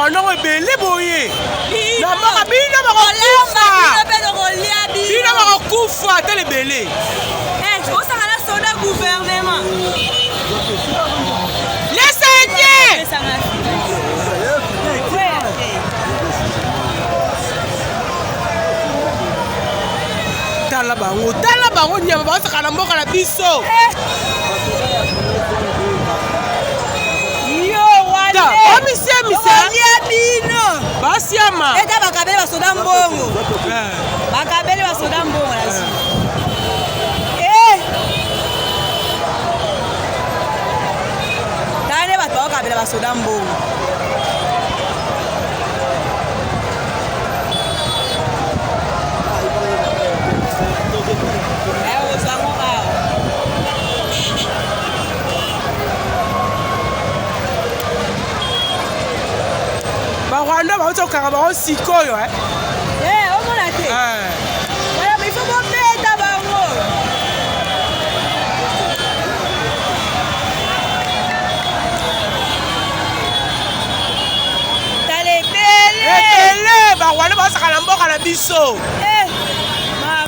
Barwanda yango ebele boye na mboka bino bakokufa, bino bakokufa ata lebele. Osanga na soda gouvernement. Lesenge tala bango, tala bango nyama bazosaka na mboka na biso. Yo wana omisiamisa bino basiama eta bakabeli basoda mbongo, bakabeli basoda mbongo na su. Tala nde bato bakokabela basoda mbongo. Ozango awa. Barwanda bauti kokanga bango sikoyo. Omona te, il faut bobeta bango. Tala ebele. Ebele barwanda bazosaka na mboka na biso.